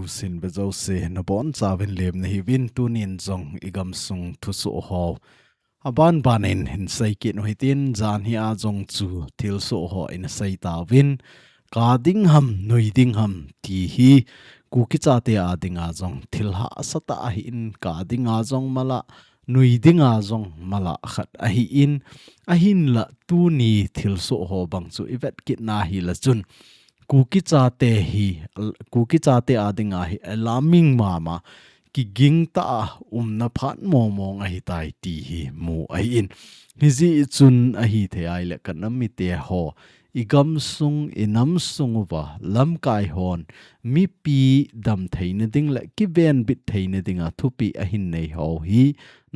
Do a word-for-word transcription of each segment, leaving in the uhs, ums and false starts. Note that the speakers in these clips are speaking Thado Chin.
pusin be jouse nabonchauvin lemna hiuvin, tunin jong igamsung thusoh ho aban banin hin seikit u hitin, janhi a jong chu thilsoh ho ina sei tauvin, ka ding ham, nui ding ham ti hi Kuki chate a dinga jong thil hahsa tah ahin, ka dinga jong mala, nui dinga jong mala khat ahin, ahinla tuni thilsoh ho bang chu ivet kitna hile chun Kuki chate hi, Kuki chate a dinga hi alarming mama, kiging tah a umna phat mong mong ahitai ti hi mu ahin. Hijeh chun ahithei ahile ka nam mite ho, igamsung, inamsung uva lamkai hon mipi damtheina ding le kivenbit theina dinga thupeh ahin nei ho hi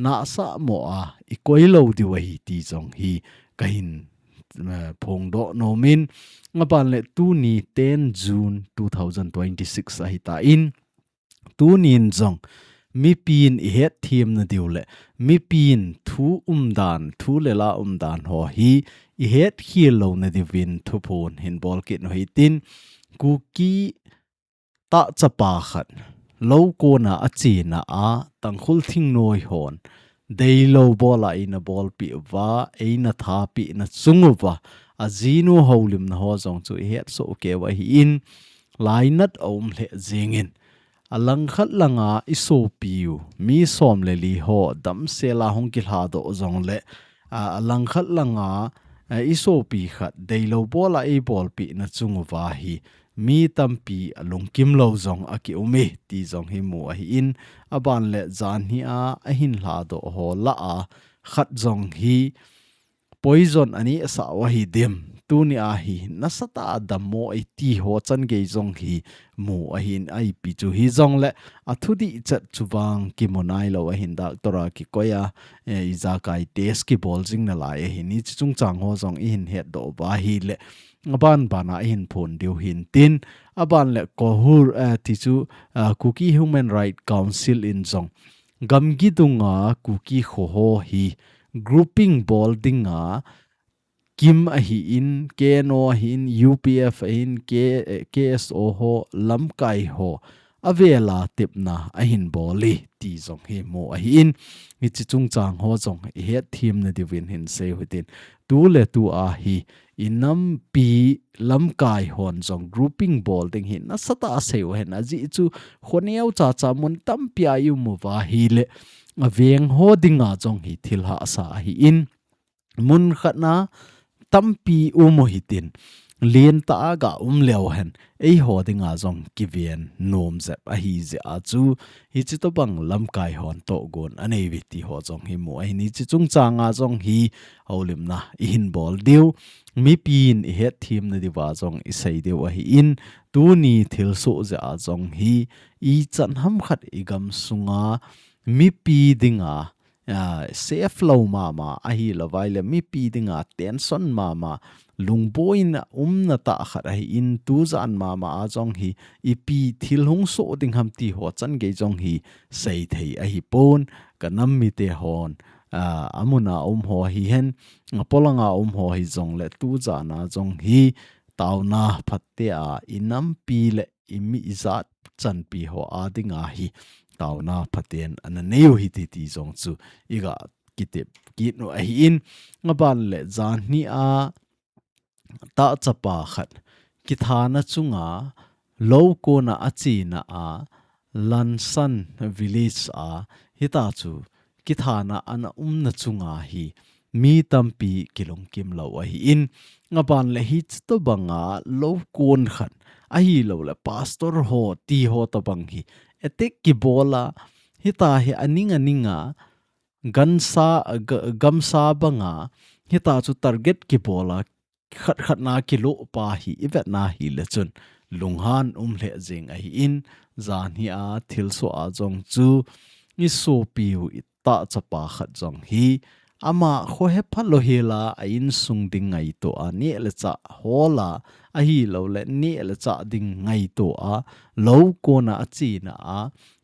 nahsah mo a ikoi lou diu ahi ti jong hi kahin, eh, phongdoh nomin, aban le tuni ten June two thousand twenty-six ahitan, tunin jong mipin ihetthem nadiu le mipin thu umdan, thu le la umdan ho hi ihetkhel lou nadiuvin thuphon hin bolkit u hitin, Kuki tah chapa khat lou kona achena a Tangkhul thingnoi hon deilou bola eina bolpeh uva, eina thapeh na chung uva, ajinu houlimna ho jong chu ihetsoh keiyu ahin, lainat aum lheh jengin, alangkhat langa isopiu mi som le li ho damsela hung kilhadoh jongle, a, alangkhat langa, a, isopi khat deilou bola eibolpeh na chung uva hi mi tampi alungkim lou jong akium e ti jong hi mu ahin, aban le janhi a ahin lhadoh ho lah a khat jong hi poison anehsah u ahi dem. Tuni a hi nasatah a dammo e ti ho changei jong hi mu ahin, ipi chu hijongle athudih chet chu vang kimu nailou ahin, doctor a kikoi a, eh, ijakai test kibol jing nalai ahin, hiche chungchang ho jong ihin hetdoh uva ahile aban bana ihin phon diu hintin, aban le KOHUR, eh, ti chu, ah, Kuki Human Rights Council in jong gamgi dunga Kuki kho ho hi grouping bol dinga KIM ahin, KNO ahin, UPF ahin, K-, eh, KSO ho, lamkai ho, avela tepna ahin bol e ti jong hi mu ahin, hiche chungchang ho jong ihetthem nadiuvin hin sei u hitin, tuletu a hi inampi lamkai hon jong grouping bol ding hi nasatah a sei u hen, ajeh chu khoneo chacha mun tampi a ium uva ahile aveng ho dinga jong hi thil hahsa ahin, mun khatna tampi um u hitin, lentah a ga um leu hen, eiho dinga jong kiven nom jep ahi jeh a chu, hiche tobang lamkai hon tohgon anei uve ti ho jong hi mu ahin, hiche chungchanga jong hi houlimna ihin bol diu, mipin ihetthem nadiuva jong isei diu ahin, tuni thilsoh jeh a jong hi ichan ham khat igamsunga mipi dinga ah, safe lou mama, ahilouva ahile mipi dinga tension mama, lungboina umna tah khat ahin, tujan mama a jong hi ipi thil hung soh ding ham ti ho changei jong hi seithei ahipon, ka nam mite hon, ah, amun a um ho hihen, apolanga um ho hijongle tujan a jong hi taona phatea inampi le imi ijat chanpi ho a dinga hi taona phaten ana nei u hite ti jong chu iga kitep kit u ahin, aban le janhi a tah chapa khat kithana chunga lou kona achena a Lansan village a hitachu kithana ana umna chunga hi mi tampi kilungkim lou ahin, aban le hiche tobanga lou kon khat ahilouleh pastor ho ti ho tobang hi attack kibola, hita hi aning aninga gansa, ga-, gamsa banga hitachu target kibola, khat khatna kilopa hi ivetna hile chun lunghan um lheh jeng ahin, janhi a thilsoh a jong chu isopiu itah chapa khat jong hi ama kho hepha lou hela a insung ding ngaito a, neh le chah hola ahilouleh neh le chah ding ngaito a, lou kona achena a,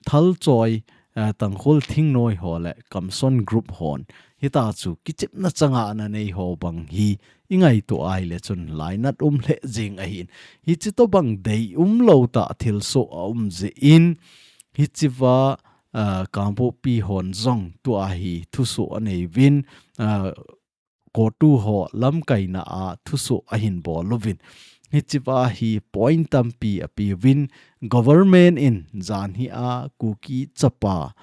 thalchoi eh, Tangkhul thingnoi ho le Kamson Group hon hita chu kichepna changa ana nei ho bang hi i ngaito ahile chun lainat um lheh jing ahin. Hichi tobang deium lou tah thilsoh a um jeh in, hichea, ah, Kangpokpi hon jong tua hi thusoh anei uvin, ah, CoTU ho lamkaina a thusoh ahin bol uvin. Hichea hi point tampi apeuvin, government in janhi a Kuki chapa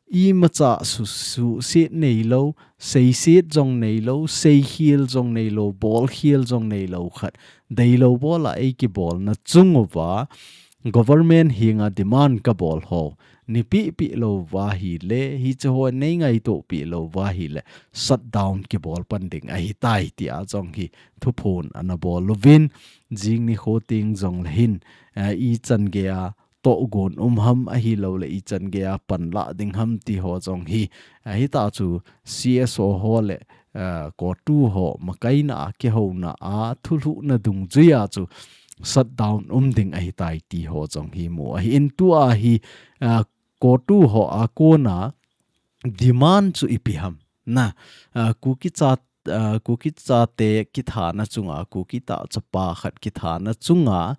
imacha su, suhset neilou, seiset jong neilou, seikhel jong neilou, bolkhel jong neilou khat, deilou bol a eikibolna chung uva, government henga demand kabol ho, nei pehpeh lou uva ahile, hiche ho nei ngaito peh lou uva ahile, shutdown kibol pan ding ahitai tia jong hi thuphon ana bol uvin, jing nikho teng jong le hin, eh, ichan geiya tohgon um ham ahilouleh ichan geiya panla ding ham ti ho jong hi, eh, hita chu C S O ho le, eh, CoTU ho makaina a kihouna a thulhuhna dungjuia chu shutdown um ding ahitai ti ho jong hi mu ahin tua hi, eh, CoTU ho a kona demand chu ipi ham. Na, ah, Kuki cha, ah, Kuki chate kithana chunga, Kuki tah chapa khat kithana chunga,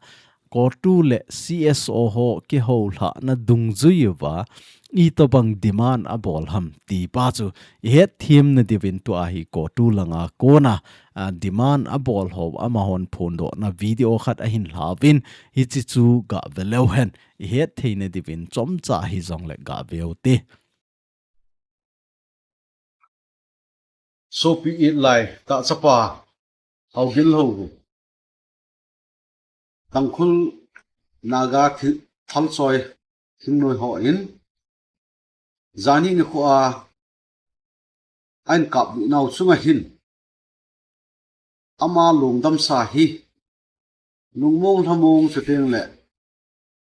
CoTU le C S O ho kihoulhahna dungjuiuva, itobang demand abol ham ti pa chu ihetthem nadiuvin tua hi CoTU langa kona, ah, demand abol ho amahon phondohna video khat ahin lhauvin, hiche chu gave leu hen, ihet thei nadiuvin chomcha hijongle gave ute. Sopi it lai tah chapa, Haogin Lhouvum, Tangkhul Naga thi-, thalchoi thingnoi hon, janhi nikho a ahin kaplut nau chunga hin, ama lungdamsa hi, lungmong lhamong chuteng le,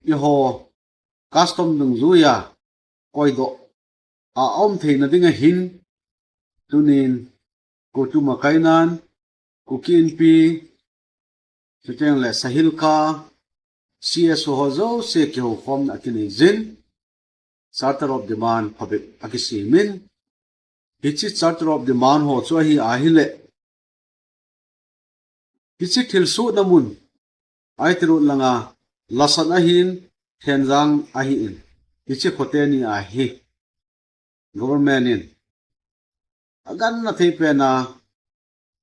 eiho custom dungjuia koidoh a aum theina dinga hin, tunin CoTU makainan, Kuki Inpi, chuteng le Sahilka, C S O ho jouse kihoukhomna akinei jin, Charter of Demand phabep akisemin, hiche Charter of Demand ho chu ahi ahile, hiche thilsohna mun, Ahitirut langa, Lasan ahin, Thenjang ahin, hiche kho teni a hi, government in agangthei pena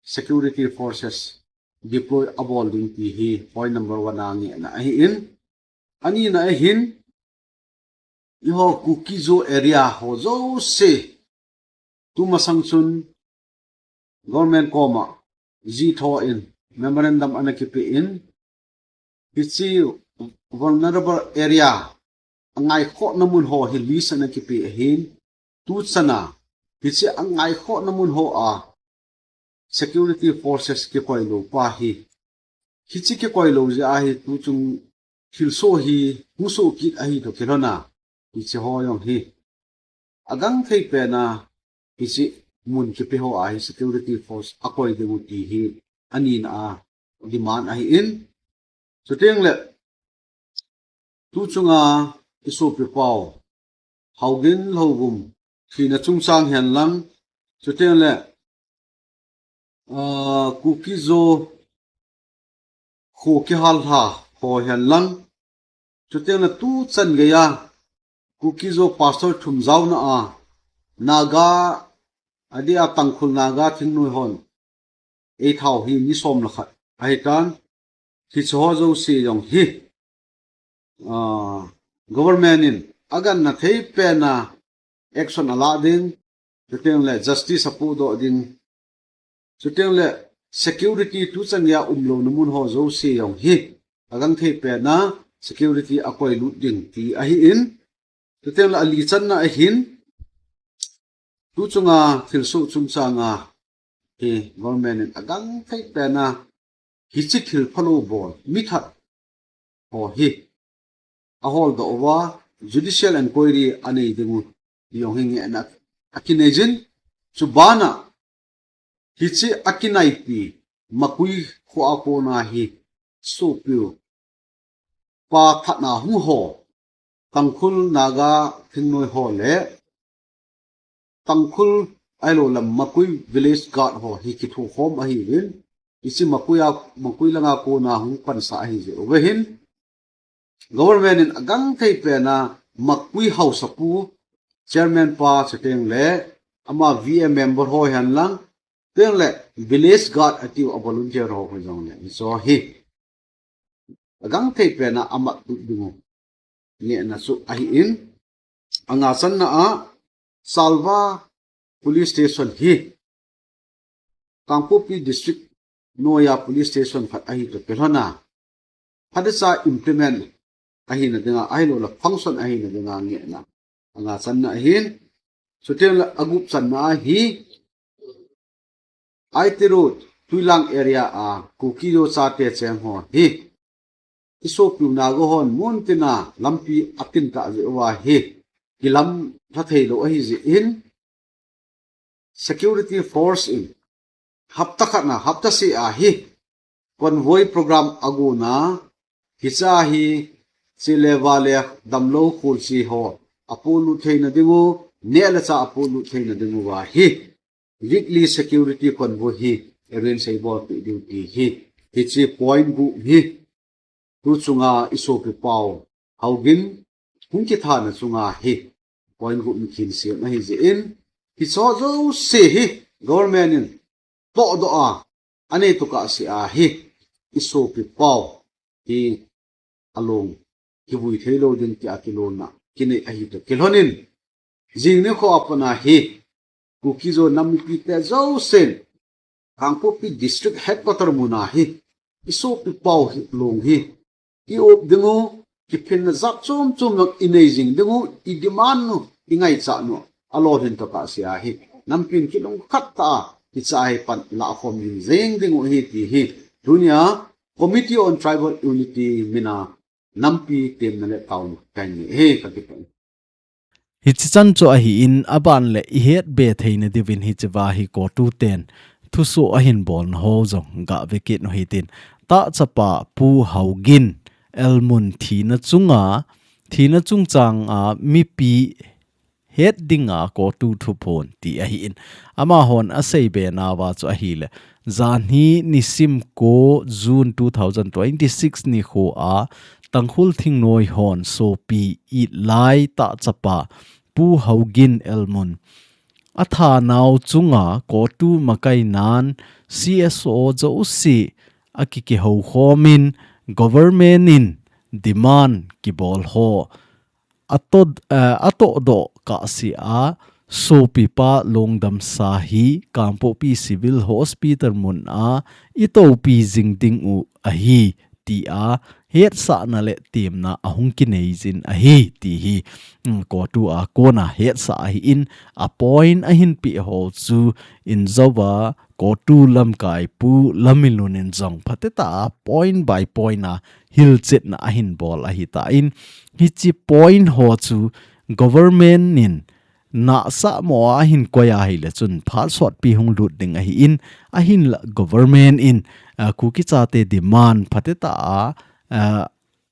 security forces deploy abol ding ti hi point number one a ngehna ahin, anina ahin, eiho Kuki-Zo area ho jouse, tumasang chun government koma jitho in memorandum ana kipe in, hiche vulnerable area, angaikhohna mun ho hi list ana kipe ahin, tuchana, hiche angaikhohna mun ho a security forces kikoi lou pa hi, hiche kikoi lou jeh a hi tuchung thilsoh hi hung soh kit ahi toh kilhona, hiche ho jong hi agangthei pena hiche mun kipe ho a hi security force akoi ding u ti hi anina a demand ahin, chuteng le, tuchunga isopipau Haogin Lhouvum thina chungchang hen lang, chuteng le, ah, Kuki-Zo kho kihal lha ho hen lang, chuteng le tuchan geiya Kuki-Zo pastor thum jaona a Naga, adeh a Tangkhul Naga thingnoi hon eithao hi ni som le khat ahitan, hiche ho jouse jong hi, ah, government in agangthei pena action ala ding, chuteng le justice apohdoh ding, chuteng le security tuchan geiya umlouna mun ho jouse jong hi agangthei pena security akoilut ding ti ahin, chuteng le alichanna ahin, tuchunga thilsoh chungchanga hi government in agangthei pena hiche thil phalou bol mithat ho hi aholdoh uva judicial inquiry anei ding u ti jong hi ngehna akinei jin, chubana hiche akinaipi Makui kho a kona hi sopiu pa thatna hung ho Tangkhul Naga thingnoi ho le Tangkhul ahilou le Makui Village Guard ho hi kithokhom ahiuvin, hiche Makui a, Makui langa kona hung pansah ahi jeh uva hin, government in agangthei pen a Makui Haosapu chairman pa chuteng le ama V M member ho hihen lang, chuteng le village guard atiu a volunteer ho hijongle, hicheho hi agangthei pen a amat tup ding u ngehna chu ahin, anga channa a Salva Police Station hi Kangpokpi District noiya police station khat ahi toh kilhon a, phatecha implement ahina dinga, ahilou le function ahina dinga ngehna anga channa ahin, chuteng le agup channa a hi I T Road, Tuilang area a Kuki-Zo chate cheng ho hi isopiu Naga hon muntina lampi atin tah jeh uva hi kilamlha theilou ahi jeh in, security force in hapta khat na, hapta seh a hi convoy program agon a, hiche a hi chele vale damlou kholse ho apolut theina ding u, neh le chah apolut theina ding uva hi weekly security convoy hi arrange eibolpeh diu ti hi, hiche point gup hi tu chunga isopi pau Haogin hung kithana chunga hi point gup ni khin siam ahi jeh in, hicheho jouse hi government in tohdoh a anei tokah seh a hi isopi pau hi along kivui theilou ding tia kilona kinei ahi toh kilhon in, jing nikho a pat a hi Kuki-Zo nam mipite jousen Kangpokpi District Headquarter mun a hi isopi pau hi long hi i-up ding u, kiphinna jat chom chom jong inei jing ding u, i-demand u, ingaichat u alolhin tokah seh a hi nampin kilungkhat tah a hiche a hi panlah khom jing jeng ding u ahi ti hi tunia Committee on Tribal Unity min a nampi temna le taona kahin nei ahi, kakipah e. Hiche chan chu ahin, aban le ihet be theina diuvin hichea hi CoTU ten thusoh ahin bolna ho jong gave kit u hitin, tahchapa Pu Haogin Elmun thina chunga, thina chungchang a mipi het dinga CoTU thuphon ti ahin, amahon aseibe nauva chu ahile, janhi nisim ko June two thousand twenty-six nikho a Tangkhul thingnoi hon sopi it lai tahchapa Pu Haogin Elmun athanau chunga CoTU makai nan C S O jouse akikihou khomin government in demand kibol ho atoh, eh, atohdoh kahsea sopipa lungdamsa hi Kangpokpi Civil Hospital mun a itopi jing ding u ahi tia hetsahna le temna ahung kinei jin ahi ti hi, mm, CoTU a kona hetsah ahin, a point ahin peh ho chu injouva CoTU lamkai Pu Lamminlun in jong phatetah a point by point a hilchetna ahin bol ahitan, hiche point ho chu government in nahsah mo a ahin koi ahile chun phat sotpi hung lut ding ahin, ahinla government in, ah, Kuki chate demand phatetah a, ah,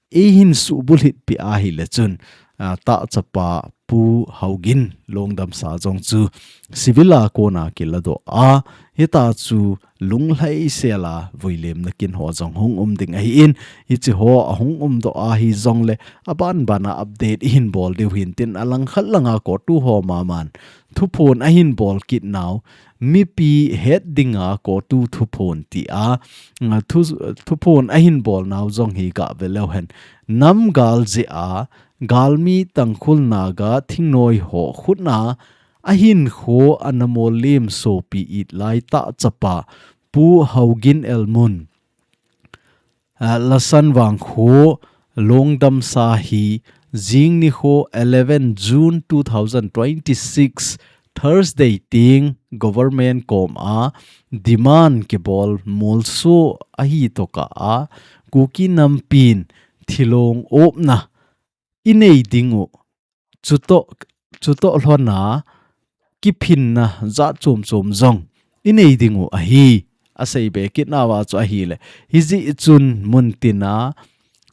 eihin subulhit peh ahile chun, ah, tahchapa Pu Haogin lungdamsa jong chu civil a kona kiladoh a, hitia chu lunglhaisel a vuilemna kin ho jong hung um ding ahin, hiche ho ahung umdoh ahi jongle aban ban a update ihin bol diu hintin, alangkhat langa CoTU ho maman thuphon ahin bol kit nau, mipi het dinga CoTU thuphon tia, nga thu, thuphon ahin bol nau jong hi gave leu hen, nam gal jeh a galmi Tangkhul Naga thingnoi ho khut na ahinkho ana mollem sopi it lai tahchapa Pu Haogin Elmun, ah, Lassan Vangkho lungdamsa hi jing nikho eleven June two thousand twenty-six Thursday teng government koma demand kibol molso ahi tokah a Kuki nampin thilong opna inei ding u, chutoh, chutoh lhona kiphinna jat chom chom jong inei ding u ahi, aseibe kit nauva chu ahile. Hijeh chun muntina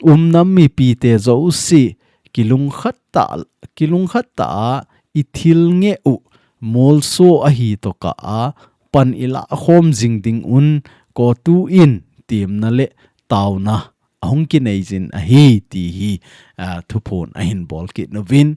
um nam mipite jouse kilungkhat ta, kilungkhat ta a i thil ngeh u molso ahi tokah a pan i lah khom jing ding un CoTU in temna le tauna ahung kinei jin ahi ti hi, ah, thuphon ahin bol kit uvin,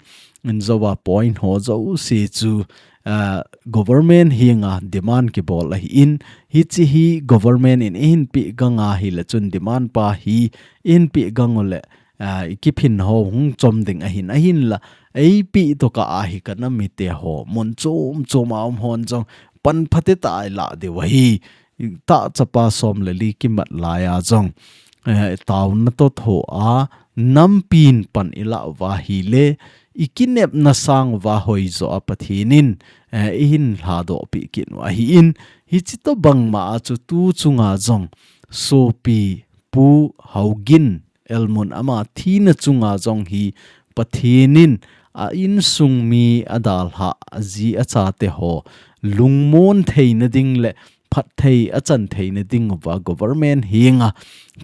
in jouva point ho jouse chu, ah, government henga demand kibol ahin, hiche hi government in eihin peh gang ahile chun demand pa hi eihin peh gang ule, ah, i kiphin ho hung chom ding ahin, ahinla eipeh tokah a hi ka nam mite ho mun chom chom a um hon jong pan phatecha a i lah diu ahi. Tahchapa som le li kimat laiya jong, eh, tauna toh thoa nampin pan i lah uva ahile i kinepna sang uva hoijo a Pathen in, eh, eihin lhadoh peh kit u ahin, hiche tobang ma a chu tu chunga jong sopi Pu Haogin Elmun ama thina chunga jong hi Pathen in a insung mi adalhah aji achate ho lungmon theina ding le phatthei achan theina ding uva government henga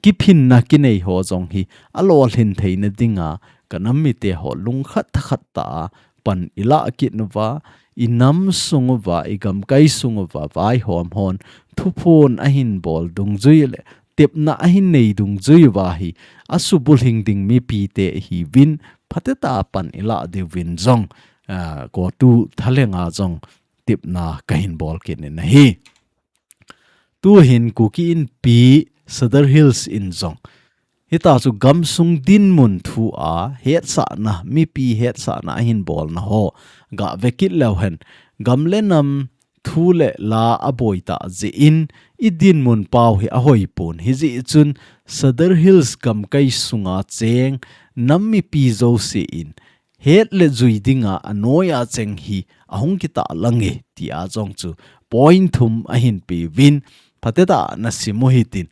kiphinna kinei ho jong hi alolhin theina dinga ka nam mite ho lungkhat thakhat ta a pan i lah kit uva, i nam sung uva, i gamkai sung uva vaihom hon thuphon ahin bol dungjui le tepna ahin nei dungjui uva hi asubulhing ding mipite hiuvin phatecha pan i lah diuvin jong, ah, CoTU thalhenga jong tepna kahin bol kit in ahi. Tuhin Kuki Inpi Sadar Hills in jong hitia chu gamsung dinmun thua hetsahna, mipi hetsahna ahin bolna ho gave kit leu hen, gam le nam thu le la aboi tah jeh in i dinmun pau hi ahoi pon. Hijeh chun Sadar Hills gamkai sunga cheng nam mipi jouse in het le jui dinga anoiya cheng hi ahung kitah lang e, tia jong chu point thum ahin peuvin, phatecha na sim u hitin.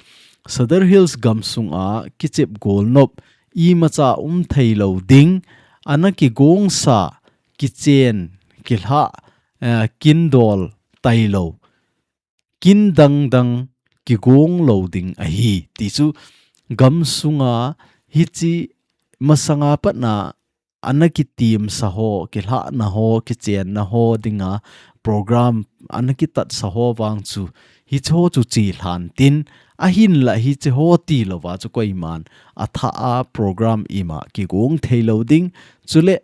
Sadar Hills gamsunga kichep golnop imacha um thei lou ding, ana kigongsa, kichen, kilhah, eh, kindol tailou, kin dang dang kigong lou ding ahi. Ti chu gamsunga hiche masanga patna ana kitimsa ho, kilhahna ho, kichenna ho dinga program ana kitatsa ho vang chu, hiche ho chu chelhan tin, ahinla hiche ho tilouva chu koiman athah a program ima kigong thei lou ding. Chule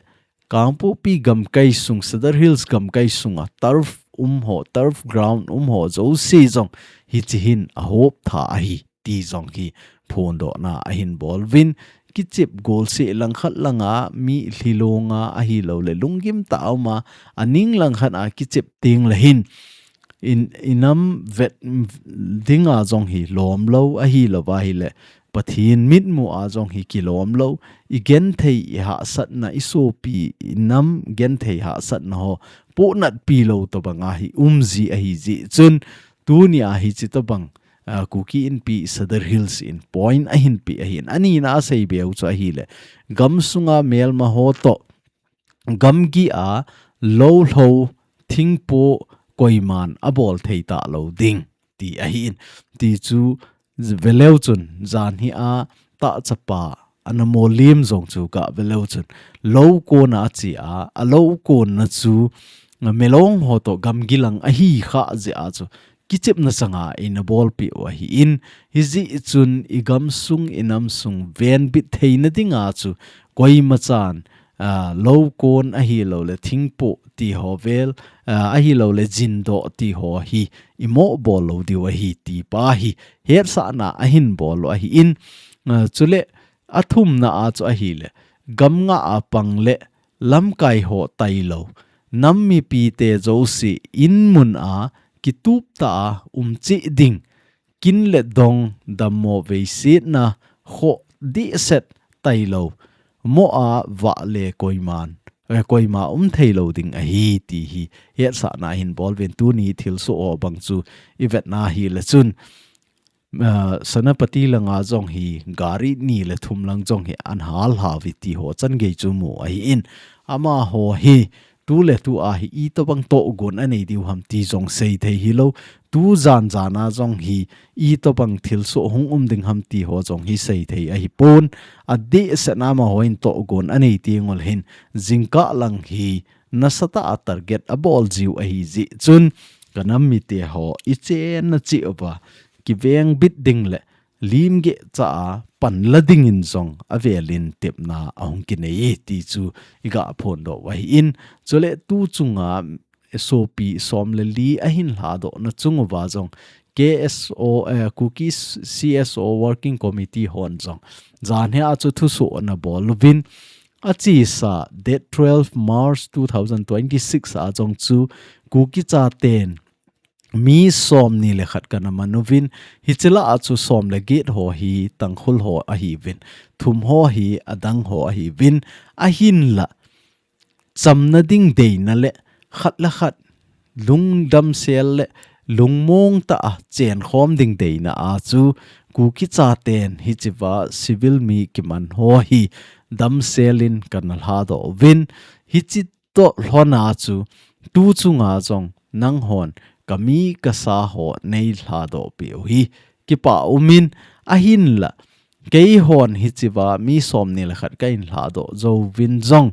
Kangpokpi gamkai sung, Sadar Hills gamkai sunga turf um ho, turf ground um ho jouse jong hiche hin ahop tha ahi, ti jong hi phondohna ahin bol uvin, kichep golseh langkhat langa mi lhilonga ahilouleh lunggim tah a uma, aning langkhat a kichep teng le hin, in, i nam vet dinga jong hi lomlou ahilouva ahile, Pathen mitmu a jong hi kilomlou, i genthei i hahsatna, i sopi, i nam genthei hahsatna ho pohnatpi lou tobanga hi umji ahi jeh chun, tunia hiche tobang, ah, Kuki Inpi Sadar Hills in point ahin pe ahin. Anina asei beu chu ahile, gamsunga melma ho toh, gamgi a lou lhou thingpoh koiman abol thei talou ding, ti ahin. Ti chu veleu chun, janhi a tahchapa ana molim jong chu gave leu chun, lou kona ache a, alou kona chu melong ho toh gamgi lang ahi khah jeh a chu, kichepna changa eina bolpeh u ahin, hijeh chun i gamsung i namsung venbit theina dinga chu koimachan, ah, lou kon ahilouleh thingpoh ti ho vel, ah, ahilouleh jindoh ti ho hi i mohbol lou diu ahi ti pa hi hetsahna ahin bol u ahin, ah, chule athumna a chu ahile, gamnga a pang le lamkai ho tailou, nam mipite jouse in mun a kitup tah a um cheh ding, kin le dong dammo veisetna khoh dehset tailou, moh a vah le koiman, eh, koima um theilou ding ahi ti hi hetsahna ahin bol uvin, tuni thilsoh ho bang chu i vetna ahile chun, ah, Senapati langa jong hi gari ni le thum lang jong hi ana hal hauve ti ho changei chu mu ahin, amaho hi tu le tu a hi itobang togon anei diu ham ti jong seithei hilou. Tu jan jan a jong hi itobang thilsoh hung um ding ham ti ho jong hi seithei ahipon. Adehset a amaho in togon anei teng uleh hin jingkah lang hi nasatah a target abol jiu ahi jeh chun kanam mite ho ichenna cheh uva kivengbit ding le limgeh cha a panla dingin jong avelin tepna ahung kinei e ti chu iga phondoh u ahin. Chule tu chunga S O P som le li ahin lhadoh na chung uva jong K S O, eh, Kuki C S O Working Committee hon jong janhi a chu thusoh ana bol uvin, achesa date twelve March two thousand twenty-six a jong chu Kuki chaten mi somni le khat kana man uvin, hiche lah a chu som le get ho hi Tangkhul ho ahiuvin, thum ho hi adang ho ahiuvin, ahinla chamna ding deina le khat le khat lungdamsel le lungmong tah a chenkhom ding deina a chu Kuki chaten hichea civil mi kiman ho hi damsel in kana lhadoh uvin, hiche toh lhon a chu tu chunga jong nanghon kami kasa ho nei lhadoh peh u hi kipah umin, ahinla keihon hichea mi somni le khat kahin lhadoh jouvin jong,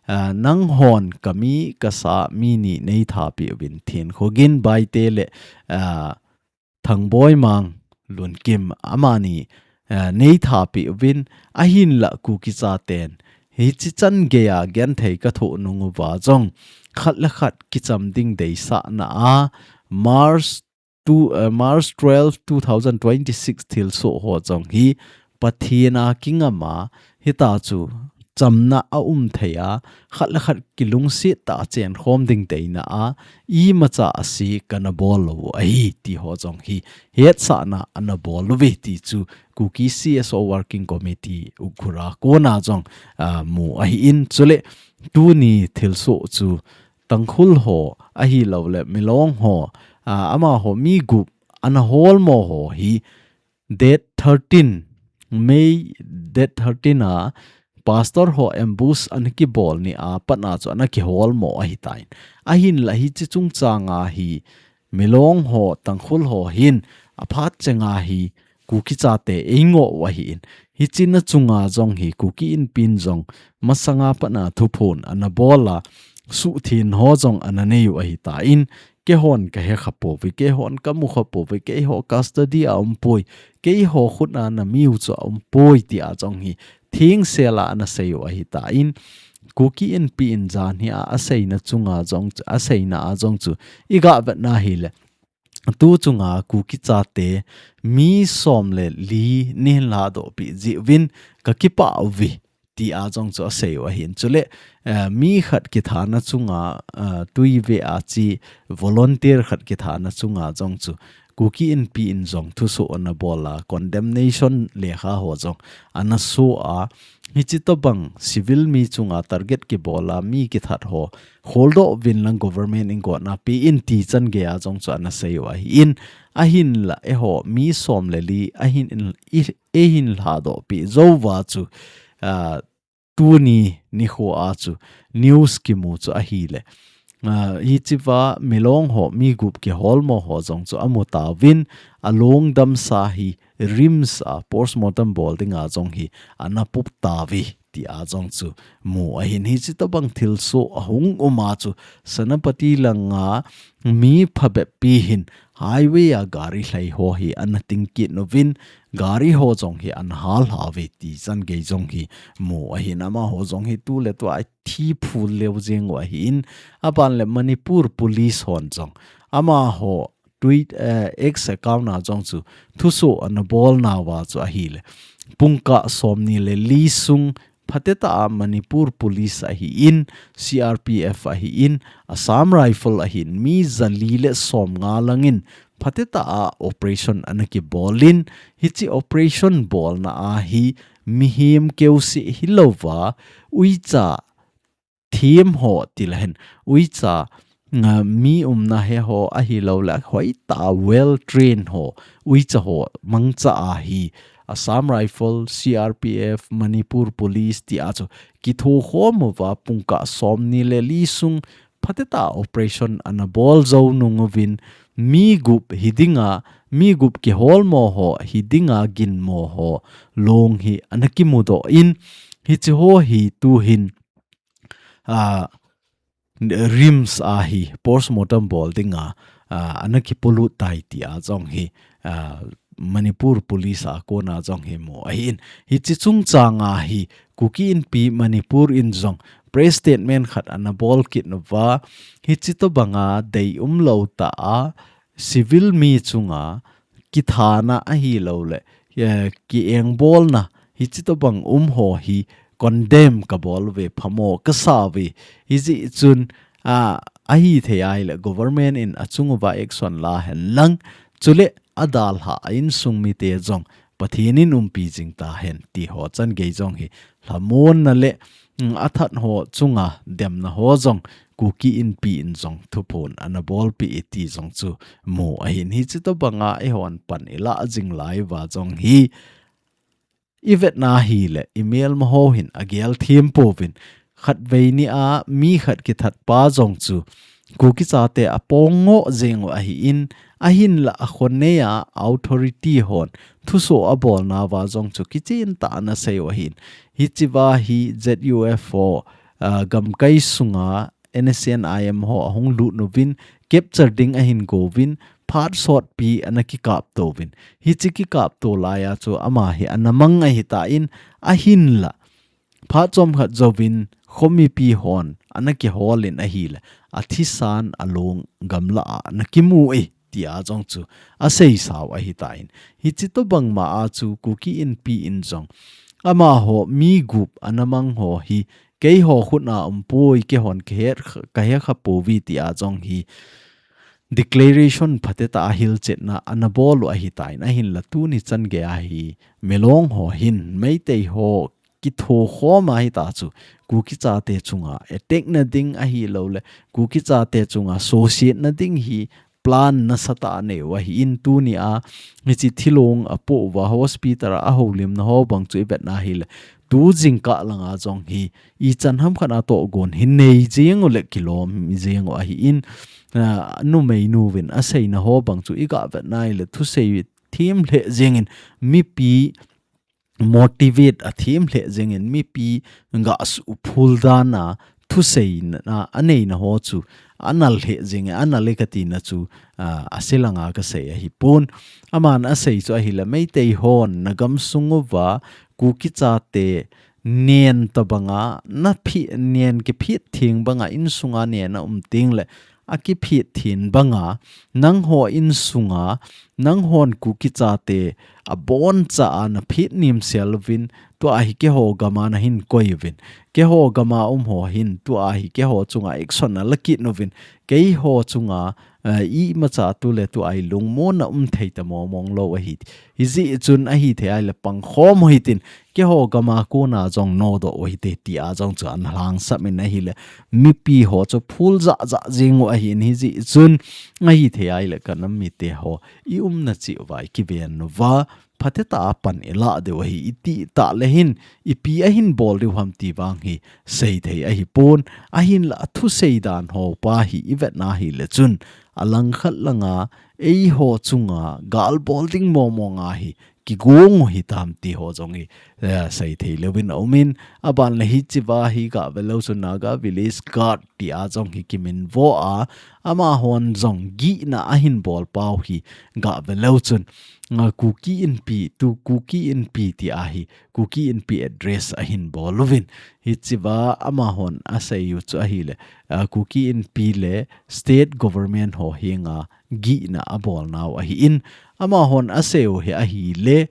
ah, nanghon kami kasa mi ni nei thapeh uvin, Thenkho Gin Baite le, ah, Thangboi Mang Lunkim amani, eh, nei thapeh uvin, ahinla Kuki chaten hiche chan geiya genthei kathoh nung uva jong khat le khat kicham ding deisahna a March two, eh, March twelve, two thousand twenty-six thilsoh ho jong hi Pathen a kingam a, hitia chu chamna aum thei a, khat le khat kilungset tah a chenkhom ding deina a, imacha ase kana bol lou u ahi ti ho jong hi hetsahna ana bol uve ti chu Kuki C S O Working Committee Ukhrul a kona jong, ah, mu ahin. Chule tuni thilsoh chu Tangkhul ho ahilouleh Milong ho, ah, amaho mi gup ana holmo ho hi date thirteen, May date thirteen a pastor ho ambush ana kibol ni a pat a chu ana kiholmo ahitan. Ahinla hiche chungchang a hi Milong ho, Tangkhul ho hin aphat chenga hi Kuki chate eingoh u ahin. Hiche na chunga jong hi Kuki Inpi in jong masanga pat a thuphon ana bol a, suhtheng ho jong ana nei u ahitan, keihon kahe khapouve, keihon kamu khapouve, keiho custody a aumpoi, keiho khut a namiu chu aumpoi tia jong hi thengsel a ana sei u ahitan, Kuki Inpi in janhi a aseina chunga jong chu, aseina a jong chu iga vetna hile, tu chunga Kuki chate mi som le li neihin lhadoh peh jeh uvin kakipah uve tia jong chu asei u ahin. Chule, eh, mi khat kithana chunga, eh, tui ve a che volunteer khat kithana chunga jong chu Kuki Inpi in jong thusoh ana bol a, condemnation lekha ho jong ana so a, hiche tobang civil mi chunga target kibol a mi kithat ho holdoh uvin lang government in gotna pe in ti chan geiya jong chu ana sei u ahin. Ahinla eiho mi som le li ahin in, i, eihin lhadoh peh jou uva chu, ah, tuni nikho a chu news kimu chu ahile, ah, hichea Milong ho mi gup kiholmo ho jong chu amu tauvin, alungdamsa hi RIMS a postmortem bol dinga jong hi ana pup tauve tia jong chu mu ahin. Hiche tobang thilsoh ahung um a chu Senapati langa mi phabep pi hin highway a gari lhai ho hi ana ting kit uvin, gari ho jong hi ana hal hal uve ti chan gei jong hi mu ahin. Amaho jong hi tu le tu a thi phul leu jeng u ahin, aban le Manipur Police hon jong amaho Twitter, eh, X account a jong chu thusoh ana bol nauva chu ahile, pungkah somni le li sung phatecha a Manipur Police ahin, C R P F ahin, Assam Rifle ahin, mi jali le somnga langin phatecha a operation ana kibolin, hiche operation bolna a hi mihem keuseh hilouva, uicha them ho tilehen, uicha, nga, mi umna he ho ahilouleh hoitah a well trained ho, uicha ho mangcha a hi Assam Rifle, C R P F, Manipur Police ti a chu kitho khom uva pungkah som ni le li sung phateta operation ana bol zo nung uvin mi gup hi dinga, mi gup kiholmo ho hi dinga ginmo ho long hi ana kimudoh in, hichi ho hi tuhin, ah, RIMS a hi postmortem bol dinga, ah, ana kipolut tai ti a jong hi, ah, Manipur Police a kona jong hi mu ahin. Hichi chungchang a hi Kuki Inpi Manipur in jong press statement khat ana bol kit uva, hichi tobanga dei umlou ta a, civil mi chunga kithana ahilou le, eh, kiengbolna hichi tobang um ho hi condemn kabol uve, phamo kasa uve. Hijeh chun, ah, ahithei ahile government in achung uva action la hen lang, chule adalha a insung mite jong Pathen in umpi jing tahen ti ho changei jong hi lhamonna le, mm, athat ho chunga demna ho jong Kuki Inpi in jong thuphon ana bolpeh e ti jong chu mu ahin. Hichi tobanga eihon pan ilah jing lai uva jong hi ivetna hile imelma ho hin agel them pouvin, khatvei ni a mi khat kithat pa jong chu Kuki chate apong ngoh jeng u ahin, ahinla akhonei a authority hon thuso abolna uva jong chu kichen tah ana sei u ahin. Hichi uva hi Z U F ho, ah, gamkai sunga N S C N I M ho ahung lut uvin capture ding ahin go uvin phat sotpi ana kikapto uvin. Hichi kikapto laiya chu ama hi ana mang ahitan, ahinla phat chomkhat jouvin khomipi hon ana kiholin ahile athisan along gamla a ana kimu e ti a jong chu asei sau ahitan. Hichi tobang ma a chu Kuki Inpi in jong amaho mi gup ana mang ho hi keiho khut a umpoi, keihon kahet, kahe kha pouve ti a jong hi declaration phateta a hilchetna ana bol u ahitan, ahinla tuni changei a hi Milong ho hin Meitei ho kitho khom ahita chu Kuki chate chunga attack na ding ahilou le Kuki chate chunga sosiet na ding hi plan nasatah anei u ahin, tuni a hichi thilong apoh uva hospital a ahoulimna ho bang chu ivetna hile tu jingkah langa jong hi ichan ham khat a tohgon hi nei jeng u le kilom jeng u ahin, ah, numei nu vin aseina ho bang chu iga vetna hile thusei them lheh jengin mipi motivate athem lheh jengin mipi gah suhphul dan a thuseina aneina ho chu anal lheh jengin, anal e katina chu, ah, asilanga kasei ahipon. Aman asei chu ahile Meitei hon nagam sung uva Kuki chate nen tobanga naphi, nen kiphit theng banga insunga nen aum teng le akiphit theng banga nangho insunga nanghon Kuki chate aboncha a naphit nimsel uvin, tua hi keiho gama nahin koi uvin, keiho gama um ho hin tua hi keiho chunga action nala kit uvin, keiho chunga, eh, imacha tu le tua hi lungmonna um thei ta mong mong lou ahi. Hijeh chun ahithei ahile pangkhom u hitin, keiho gama kona jong nodoh u hite ti a jong chu ana lhangsap in ahile mipi ho chu phul jah jah jeng u ahin, hijeh chun ahithei ahile kanam mite ho iumna cheh uva ikiven uva phateta a pan ilah diu ahi, itih tah le hin ipi ahin bol diu ham ti vang hi seithei ahipon, ahinla athusei dan ho pa hi ivetna hile chun alangkhat langa eiho chunga gal bol ding mong mong a hi kigong u hitam ti ho jong hi, eh, seithei louvin aumin, aban le hichi uva hi gavelou chu Naga Village Guard ti a jong hi kiminvo a, amahon jong gihna ahin bol pau hi gavelou chun, ah, Kuki Inpi, tu Kuki Inpi ti a hi Kuki Inpi address ahin bol uvin. Hichi uva amahon asei u chu ahile, ah, Kuki Inpi le state government ho henga gihna abolnau ahin, amahon asei u hi ahile,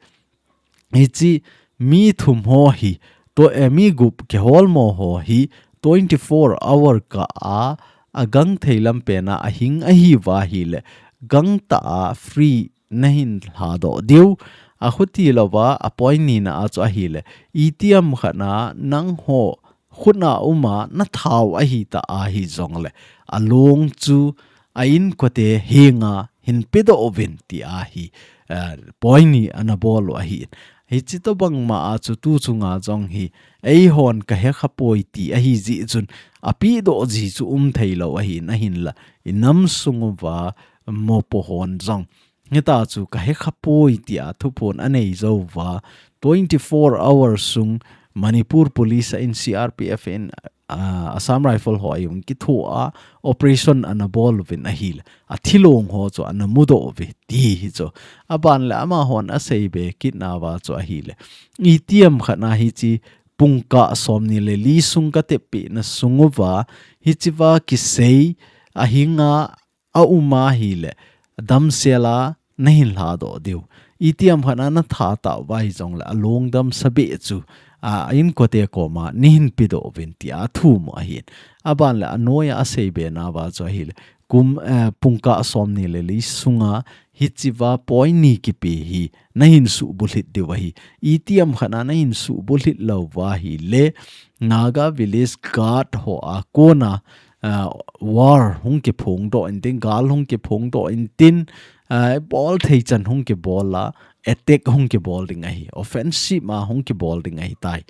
hichi mi thum ho hi, to, eh, mi gup kiholmo ho hi twenty-four hour kah a, agangthei lampen a ahing ahiuva ahile, gangtah a free nahin lhadoh diu, akhuti louva, apoint nina a chu ahile, itiham khat a nangho khut a um a nathau ahita ahi jongle, along chu a inkote henga hin pedoh uvin ti a hi, eh, point ni ana bol u ahin. Hichi tobang ma a chu tu chunga jong hi, eihon ka hekha poi ti ahi jeh chun, apedoh ji chu um thei lou ahin, ahinla, i nam sung uva mopo hon jong, hita chu ka hekha poi tia thuphon anei jou uva, twenty-four hours sung Manipur Police in, C R P F in, ah, Assam Rifle ho a jong kitho a operation ana bol uvin ahile, athilong ho chu ana mudoh uve ti hi chu. Aban le amahon asei be kit nauva chu ahile, itiham khat na hichi pungkah somni le li sung ka teppeh na sung uva, hichi va kisei ahinga a um ahile, damsel a nahin lhadoh diu. Itiham khat na na that tauva hijongle, along damsa be chu, a, a inkote koma nahin pedoh uvin tia thum u ahin. Aban le anoi a asei be nauva chu ahile, kum, eh, pungkah somni le li sunga hichi va point ni kipe hi nahin subulhit diu ahi. Itiham khat na nahin subulhit lou uva ahile, Naga Village Guard ho a kona, ah, war hung kiphongdoh intin, gal hung kiphongdoh intin, ah, bol thei chan hung kibol a, attack hung kibol ding ahi, offensive ma hung kibol ding ahitai.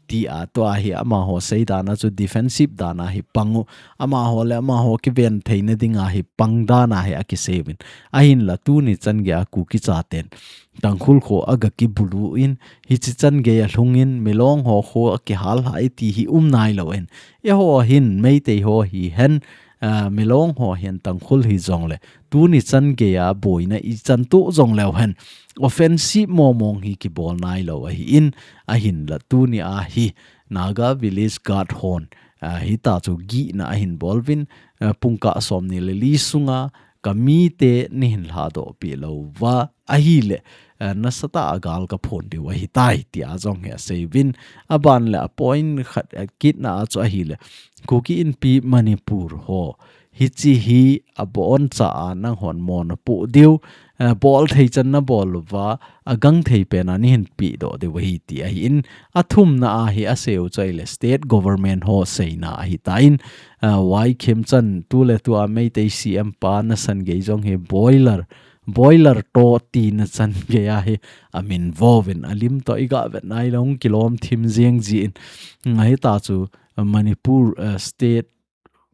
Tia tua hi amaho sei dan a chu defensive dan a hi pang u, amaho le amaho kiven theina dinga hi pang dan a hi akisei uvin. Ahinla tuni chan gei a Kuki chaten Tangkhul kho aga kibulu in, hichi chan gei a lhung in, Milong ho kho akihal lha e ti hi um nai lou in. Eiho hin, Meitei ho hihen, ah, Milong ho hihen Tangkhul hijongle, tuni chan gei a boina ichan toh jong leu hen, offensive momong hi kibol nai lou ahin, ahinla tuni a hi Naga Village Guard hon, ah, hita chu gihna ahin bol uvin, ah, pungkah somni le li sunga ka mite nahin lhadoh peh lou uva ahile, eh, nasatah a gal ka phong diu ahitai, tia jong hi asei uvin. Aban le a point khat, eh, kit na a chu ahile, Kuki Inpi Manipur ho, hichi hi aboncha a nanghon mo napoh diu, eh, bol thei chan nabol uva, agang thei pen a nahin pedoh diu ahi ti ahin, athumna a hi asei u chu ahile state government ho seina ahitan, ah, Y Khemchand tuletua Meitei C M pa nasan gei jong hi boiler, boiler to tina chan gei a hi amin vo uvin, alim toh iga vet nai lou kilom thim jeng jin, hita chu Manipur, ah, state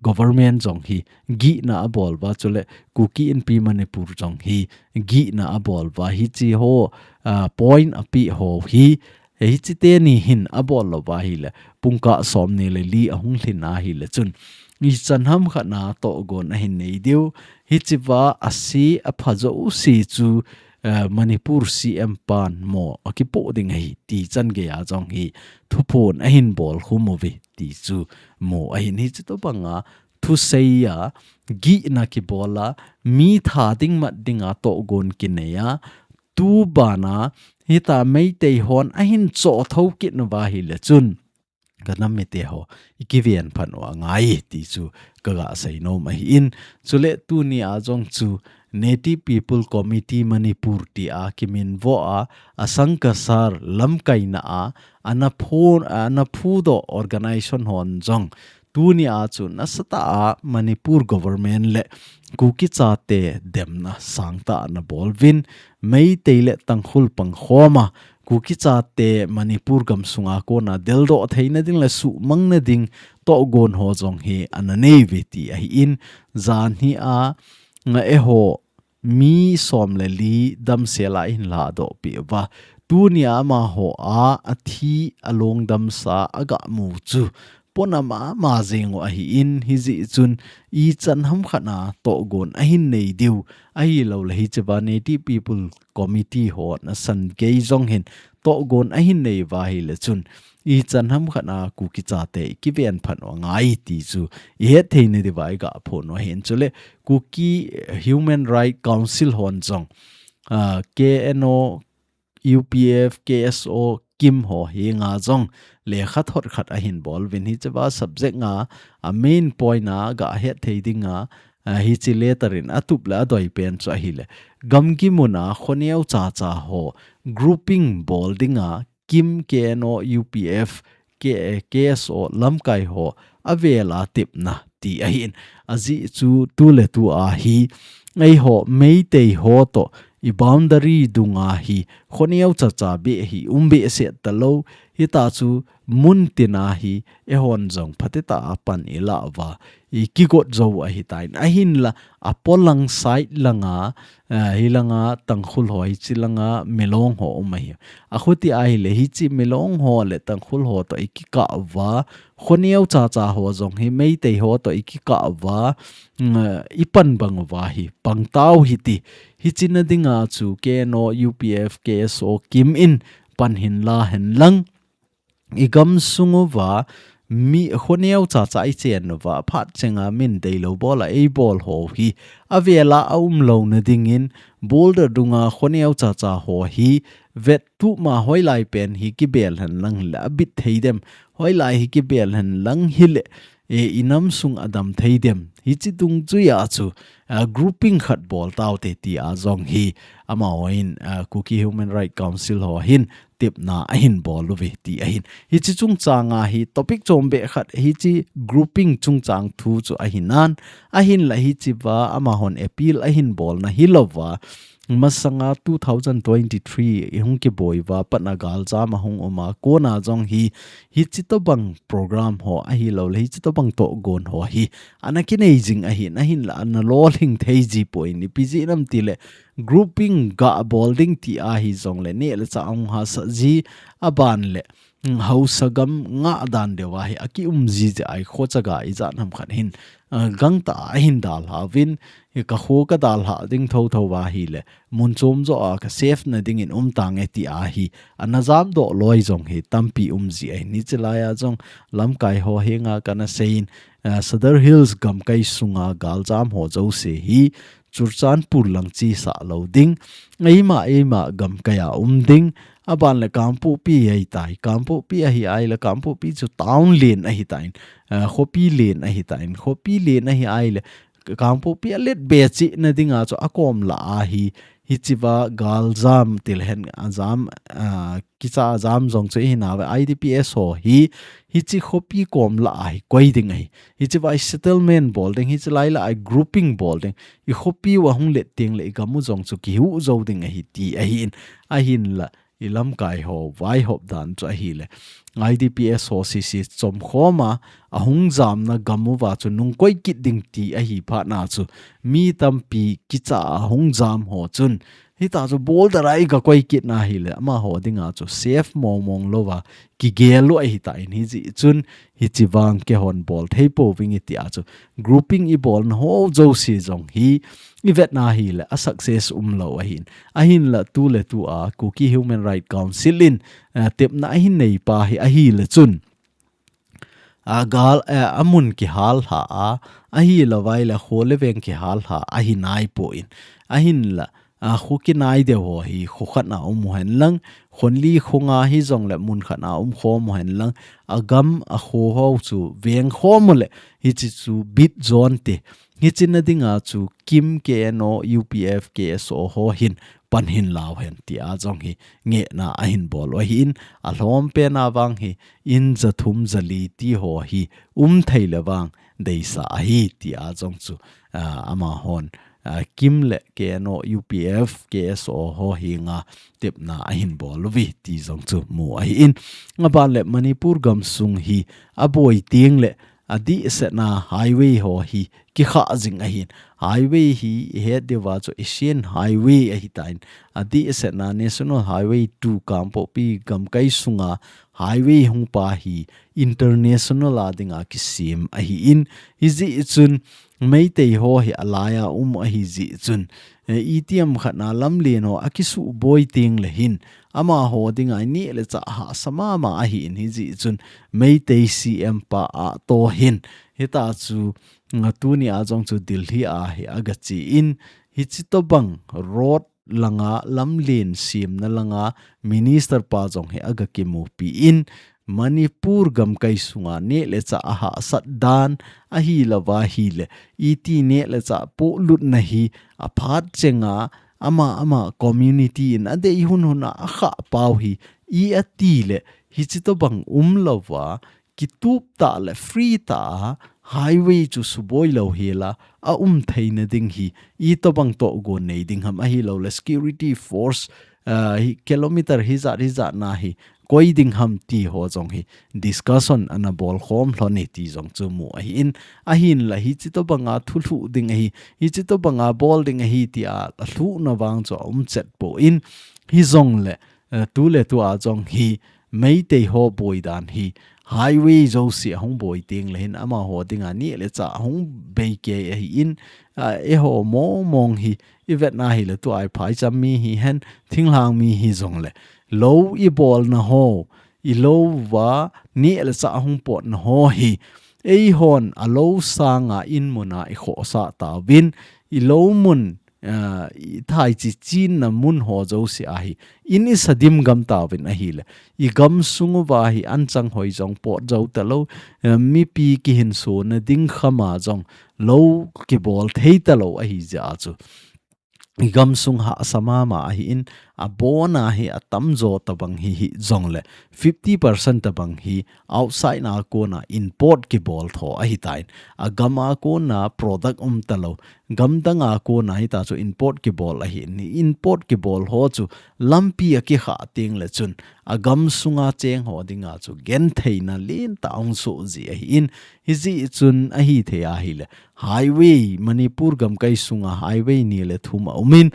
government jong hi gihna abol uva, chule Kuki Inpi Manipur jong hi gihna abol uva, hichi ho, ah, point apeh ho hi, hichi teni hin abol lou uva ahile, pungkah somni le li ahung lhin ahile chun, ichan ham khat na tohgon ahin nei diu, hichi va ase apha jouse chu, eh, Manipur C M pan mo akipoh ding ahi ti chan gei a jong hi thuphon ahin bol khum uve ti chu mu ahin. Hichi tobang a thusei a gihna kibol a, mi tha ding mat ding a tohgon kinei a, tu ban a hita Meitei hon ahin choh tho kit nauva ahile chun, ka nam mite ho, ikiven phat u angai ti chu kaga sei nom ahin. Chule tuni a jong chu Native People Committee Manipur tia kiminvo a, a sangkasar lamkaina a, ana phu, ana phudoh organization hon jong, tuni a chu nasatah a Manipur government le Kuki chate demna sangtah ana bol uvin, Meitei le Tangkhul pangkhom a, Kuki chate Manipur gamsunga kona deldoh theina ding le suhmangna ding tohgon ho jong hi ana nei uve ti ahin, janhi a nga eiho mi som le li damsel a ihin lhadoh peh uva, tuni a amaho a athi along damsa aga mu chu pona mama jeng u ahin, hijeh chun ichan ham khat na tohgon ahin nei diu, ahilouleh hiche va Native People Committee ho nasan gei jong hin tohgon ahin nei uva ahileh chun ichan ham khat na Kuki chate ikiven phat u angai ti chu ihet thei nadiuva iga phon u ahin. Chuleh Kuki Human Rights Council hon jong, ah, K N O, U P F, K S O, KIM ho henga jong lekhathot khat ahin bol uvin, hiche va subject nga a main point a ga het thei dinga, ah, hiche letter in atup le adoi pen chu ahileh, gamgi mun a khoneo chacha ho grouping bol dinga KIM, K N O, U P F, K-, K S O lamkai ho avel a tepna ti ahin. Ajeh chu tuletu a hi eiho Meitei ho toh i boundary dunga hi khoneo chacha beh hi um behseh talou, hita chu mun tina hi eihon jong phatecha a pan i lah uva, i kigot jou ahitan, ahinla a polang side langa, eh, hilanga Tangkhul ho, hichi langa Milong ho um ahi. Akhuti ahile hichi Milong ho le Tangkhul ho toh i kikah uva, khoneo chacha ho jong hi Meitei ho toh i kikah uva, mm, i pan bang uva hi pangtau hiti. Hichi na dinga chu K N O, U P F, K S O kim in pan hin la hen lang, i gamsung uva mi khoneo chacha i chen uva, phat chenga min deilou bola ei bol ho hi avela a umlou na dingin, border dunga khoneo chacha ho hi vettup ma hoilai pen hi kibel hen lang le abit thei dem, hoilai hi kibel hen lang hile, e, i nam sung adam thei dem. Hichi dungjuia chu, a, grouping khat bol taute tia jong hi amahon, a, Kuki Human Rights Council ho hin tepna ahin bol uve ti ahin. Hichi chungchanga hi topic chombeh khat, hichi grouping chungchang thu chu ahinan, ahinla hichiva amahon appeal ahin bolna hilouva, masanga two thousand twenty-three i hung kiboi uva, patna galjam ahung uma, kona jong hi, hichi tobang program ho ahilou le, hichi tobang tohgon ho hi ana kinei jing ahin, ahinla ana lolhing thei ji poi, ipi jeh ham itile, grouping ga bol ding ti ahi jongle, neh le chah ahung hahsat ji, aban le, mm, haosa gam ngah dan deuva hi aki um ji jeh a, i khochaga ijat ham khat hin, a, gangtah a ahin dalha uvin, hi ka kho ka dalha ding thotho uva ahile, mun chom joh a ka safe na dingin um tange tia hi ana jamdoh loi jong hi tampi um ji ahin. Hichi laia jong lamkai ho henga kana seiyin, a, Sadar Hills gamkai sunga galjam ho jouse hi Churachandpur lang chesa lou ding, eima eima gamkai a um ding, aban le Kangpokpi ahitai, Kangpokpi ahi ahile Kangpokpi chu town len ahitan, a, khopi len ahitan, khopi len ahi ahile Kangpokpi a let be cheh na dinga chu akom lah a hi, hichiva galjam tilhen ajam, a, kicha ajam jong chu i hinauve, I D P S ho hi, hichi khopi kom lah a hi koi ding ahi. Hichiva i settlement bol ding, hichi lai lah a i grouping bol ding, i khopi uva hung let tengle i gam u jong chu kihuh jou ding ahi ti ahin, ahinla i lamkai ho vaihop dan chu ahile, I D P S ho sese chomkhom a, ahung jamna gam uva chu nungkoi kit ding ti ahi phatna chu, mi tampi kicha a hung jam ho chun, hita chu border a i ga koi kit na ahile, amaho dinga chu safe mong mong louva kigel u ahitan, hijeh chun hichi vang keihon bol thei pouvinge tia chu grouping i bolna ho jouse jong hi i vetna ahile a success umlou ahin. Ahinla tuletua Kuki Human Rights Council in, eh, tepna ahin neipa hi ahile chun, a gal, eh, amun kihal lha a, ahilou vaile kho le veng kihal lha ahi naipon. Ahinla, a, kho kinai deu ho hi kho khat na um uhen lang, khonli khonga hijongle mun khat na umkhom uhen lang, agam akho ho chu vengkhom ule, hichi chu bit jonte. Hichi na dinga chu KIM, KNO, UPF, KSO ho hin pan hin lauhen tia jong hi ngehna ahin bol u ahin, alhom pena vang hi in jathum jali ti ho hi um thei le vang deisah ahi tia jong chu, a, amahon, a, KIM le KNO, UPF, KSO ho henga tepna ahin bol uve ti jong chu mu ahin. Aban le Manipur gamsung hi aboi tengle adehsetna highway ho hi kikhah jing ahin. Highway hi ihet diuva chu Asian Highway ahitan. Adehsetna National Highway two Kangpokpi gamkai sunga highway hungpa hi international a dinga kisem ahin. Hijeh chun Meitei ho hi alai a um ahi jeh chun, eh, itiham khat na lamlen ho akisuh boi tengle hin amaho dinga neh le chah hahsa mama ahin, hijeh chun Meitei CM pa Ato hin hita chu, nga tuni a jong chu Delhi a hi agache in, hichi tobang road langa lamlen semna langa minister pa jong hi agakimupi in, Manipur gamkai sunga neh le chah ahahsat dan ahilouva ahile, iti neh le chah pohlutna hi aphat chenga ama ama community in adei hunhun a akhah pau hi, i ati le hichi tobang umlouva, kitup tah le free tah a highway chu suboi lou hela, a um theina ding hi, itobang togon nei ding ham ahilouleh security force, ah, hi kilometer hijat hijat na hi, koi ding ham ti ho jong hi, discussion ana bol khom lhon e ti jong chu mu ahin, ahinla hichi tobanga thulhuh ding ahi, hichi tobanga bol ding ahi tia, alhuhna vang chu aum chet poi, hijongleh, eh, tuletua jong hi, Meitei ho boi dan hi, highway jouse ahung boi tengleh hin amaho dinga neh le chah ahung bei kei ahin, ah, eiho mong mong hi, ivet na hileh tua i phaicham mi hihen, thinglhang mi hijongleh, lou ibolna ho, ilou va, neh le chah ahung potna ho hi, eihon alou sanga inmuna ikhohsah tauvin, ilou mun, ah, ithai chi chinna mun ho jouse ahi, in isa dimgam tauvin ahileh, igam sung uva hi anchang hoi jong pot jou talou, eh, mipi kihinsona ding khama jong lou kibol thei talou ahi jeh a chu, igam sung hahsa mama ahin, abona hi atamjo tobang hi hijongleh, fifty percent tobang hi outside na kona import kibol tho ahitan, agama kona product um talou, gamdanga kona hita chu import kibol ahin, import kibol ho chu lampi akikhah tengleh chun, agam sunga cheng ho dinga chu gentheina lentah ahung soh ji ahin, hijeh chun ahithei ahileh, highway, Manipur gamkai sunga highway ni le thum aumin,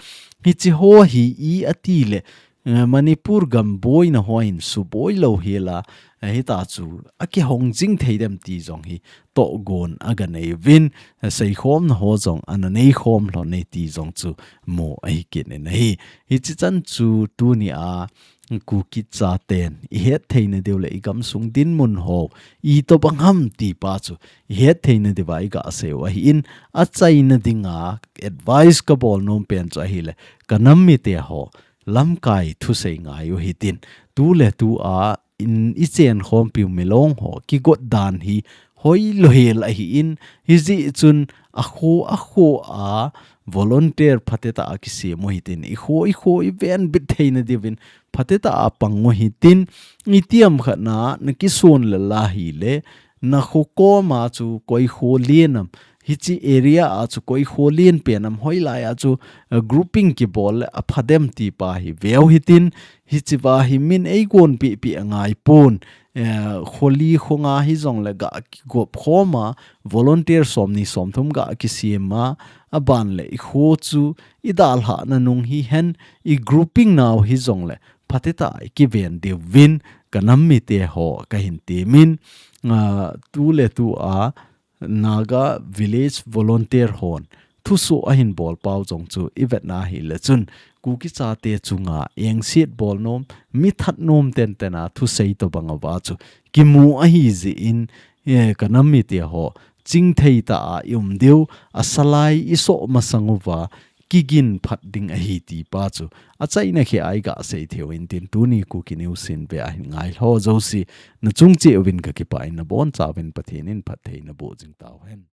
hichi ho hi i atileh, eh, Manipur gam boina hon suboi lou hela, eh, hita chu akihong jing thei dem ti jong hi togon aga nei uvin, eh, seikhomna ho jong ana nei khom lhon e ti jong chu mu ahi kit in ahi. Hichi chan chu tunia Kuki chaten ihet theina diu le igam sung dinmun ho itobang ham ti pa chu ihet theina diuva iga sei u ahin, achaina dinga advice kabol nom pen chu ahileh, kanam mite ho lamkai thusei ngai u hitin, tuletua in ichen khompiu milong ho kigot dan hi hoilou hel ahin, hijeh chun akho akho a volunteer phatetah a kisem u hitin, ikho ikho iven bit theina diuvin phatetah a pang u hitin, itiham khatna nakison lel ahileh, nakho koma chu koi kho len am, hichi area a chu koi kho len pen am, hoilai a chu, eh, grouping kibol leh apha dem ti pa hi veu hitin, hichiva hi min eigon pehpeh angai pon, eh, kho li kho nga hijongleh ga kigop khoma, volunteer somni somthum ga kisem a, aban leh ikho chu idalhahna nung hihen, igrouping nau hijongleh phatetah a ikiven diuvin kanam mite ho kahin temin, ah, tuletua Naga Village Volunteer hon thusoh ahin bol pau jong chu ivet na hileh chun, Kuki chate chunga engset bol nom, mithat nom tenten a thusei tobang uva chu kimu ahi jeh in, eh, kanam mite ho chingthei tah a ium diu, asalai isoh masang uva kigin phat ding ahi ti pa chu achaina kheh a iga sei thei u hintin, tuni Kuki News in ve ahin ngai lhou jouse, nachung cheh uvin kakipah in, nabonchauvin Pathen in phatthei naboh jing tauhen.